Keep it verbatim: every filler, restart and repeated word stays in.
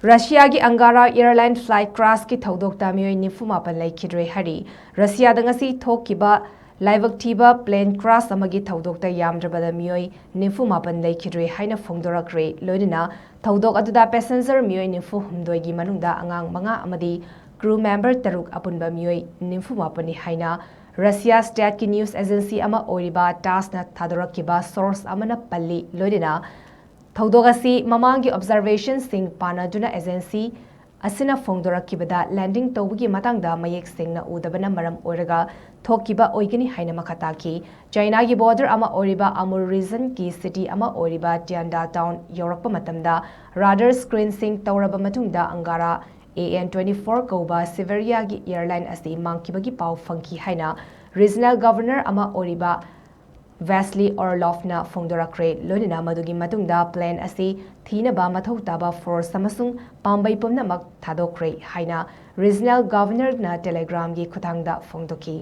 ꯔꯁꯤꯌꯥꯒꯤ ꯑꯪꯒꯥꯔꯥ airline flight ꯀ꯭ꯔꯥꯁꯀꯤ ꯊꯧꯗꯣꯛꯇ ꯃꯤꯑꯣꯏ ꯅꯤꯐꯨ ꯃꯥꯄꯟ ꯂꯩꯈꯤꯗ꯭ꯔꯦ ꯍꯥꯏꯔꯤ꯫ ꯔꯁꯤꯌꯥꯗ ꯉꯁꯤ ꯊꯣꯛꯈꯤꯕ ꯂꯥꯏꯕꯛ ꯊꯤꯕ ꯄ꯭ꯂꯦꯟ ꯀ꯭ꯔꯥꯁ ꯑꯃꯒꯤ ꯊꯧꯗꯣꯛꯇ ꯌꯥꯝꯗ꯭ꯔꯕꯗ ꯃꯤꯑꯣꯏ ꯅꯤꯐꯨ ꯃꯥꯄꯟ ꯂꯩꯈꯤꯗ꯭ꯔꯦ ꯍꯥꯏꯅ ꯐꯣꯡꯗꯣꯔꯛꯈ꯭ꯔꯦ꯫ ꯂꯣꯏꯅꯅ ꯊꯧꯗꯣꯛ ꯑꯗꯨꯗ ꯄꯦꯁꯦꯟꯖꯔ ꯃꯤꯑꯣꯏ ꯅꯤꯐꯨ ꯍꯨꯝꯗꯣꯏꯒꯤ ꯃꯅꯨꯡꯗ ꯑꯉꯥꯡ ꯃꯉꯥ ꯑꯃꯗꯤ ꯀ꯭ꯔꯨ ꯃꯦꯝꯕꯔ ꯇꯔꯨꯛ, ꯑꯄꯨꯟꯕ ꯃꯤꯑꯣꯏ ꯅꯤꯐꯨ ꯃꯥꯄꯟꯅꯤ ꯍꯥꯏꯅ ꯔꯁꯤꯌꯥ ꯁ꯭ꯇꯦꯠꯀꯤ ꯅ꯭ꯌꯨꯁ ꯑꯦꯖꯦꯟꯁꯤ ꯑꯃ ꯑꯣꯏꯔꯤꯕ ꯇꯥꯁꯅ ꯊꯥꯗꯣꯔꯛꯈꯤꯕ ꯁꯣꯔꯁ ꯑꯃꯅ ꯄꯜꯂꯤ꯫ ꯂꯣꯏꯅꯅ ꯊꯧꯗꯣꯛ ꯑꯁꯤ ꯃꯃꯥꯡꯒꯤ ꯑꯣꯕꯖꯥꯔꯕꯦꯁꯟꯁꯤꯡ ꯄꯥꯟꯅꯗꯨꯅ ꯑꯦꯖꯦꯟꯁꯤ ꯑꯁꯤꯅ ꯐꯣꯡꯗꯣꯔꯛꯈꯤꯕꯗ ꯂꯦꯟꯗꯤꯡ ꯇꯧꯕꯒꯤ ꯃꯇꯥꯡꯗ ꯃꯌꯦꯛ ꯁꯦꯡꯅ ꯎꯗꯕꯅ ꯃꯔꯝ ꯑꯣꯏꯔꯒ ꯊꯣꯛꯈꯤꯕ ꯑꯣꯏꯒꯅꯤ ꯍꯥꯏꯅ ꯃꯈꯥ ꯇꯥꯈꯤ꯫ ꯆꯥꯏꯅꯥꯒꯤ ꯕꯣꯔꯗꯔ ꯑꯃ ꯑꯣꯏꯔꯤꯕ ꯑꯃꯨꯔ ꯔꯤꯖꯟꯒꯤ ꯁꯤꯇꯤ ꯑꯃ ꯑꯣꯏꯔꯤꯕ ꯇ꯭ꯌꯥꯟꯗꯥ ꯇꯥꯎꯟ ꯌꯧꯔꯛꯄ ꯃꯇꯝꯗ ꯔꯥꯗꯥꯔ ꯁ꯭ꯀ꯭ꯔꯤꯟꯁꯤꯡ ꯇꯧꯔꯕ ꯃꯇꯨꯡꯗ ꯑꯪꯒꯥꯔꯥ ꯑꯦ ꯑꯦꯟ ꯇ꯭ꯋꯦꯟꯇꯤ ꯐꯣꯔ ꯀꯧꯕ ꯁꯤꯕꯦꯔꯤꯌꯥꯒꯤ ꯑꯦꯌꯔꯂꯥꯏꯟ ꯑꯁꯤ ꯃꯥꯡꯈꯤꯕꯒꯤ ꯄꯥꯎ ꯐꯪꯈꯤ ꯍꯥꯏꯅ ꯔꯤꯖꯅꯦꯜ ꯒꯚꯔꯅꯔ ꯑꯃ ꯑꯣꯏꯔꯤꯕ ꯚꯦꯁꯂꯤ ꯑꯣꯔꯂꯣꯐꯅ ꯐꯣꯡꯗꯣꯔꯛꯈ꯭ꯔꯦ꯫ ꯂꯣꯏꯅꯅ ꯃꯗꯨꯒꯤ ꯃꯇꯨꯡꯗ ꯄ꯭ꯂꯦꯟ ꯑꯁꯤ ꯊꯤꯅꯕ ꯃꯊꯧ ꯇꯥꯕ ꯐꯣꯔꯁ ꯑꯃꯁꯨꯡ ꯄꯥꯝꯕꯩ ꯄꯨꯝꯅꯃꯛ ꯊꯥꯗꯣꯛꯈ꯭ꯔꯦ ꯍꯥꯏꯅ ꯔꯤꯖꯅꯦꯜ ꯒꯚꯔꯅꯔꯅ ꯇꯦꯂꯦꯒ꯭ꯔꯥꯝꯒꯤ ꯈꯨꯠꯊꯥꯡꯗ ꯐꯣꯡꯗꯣꯛꯈꯤ꯫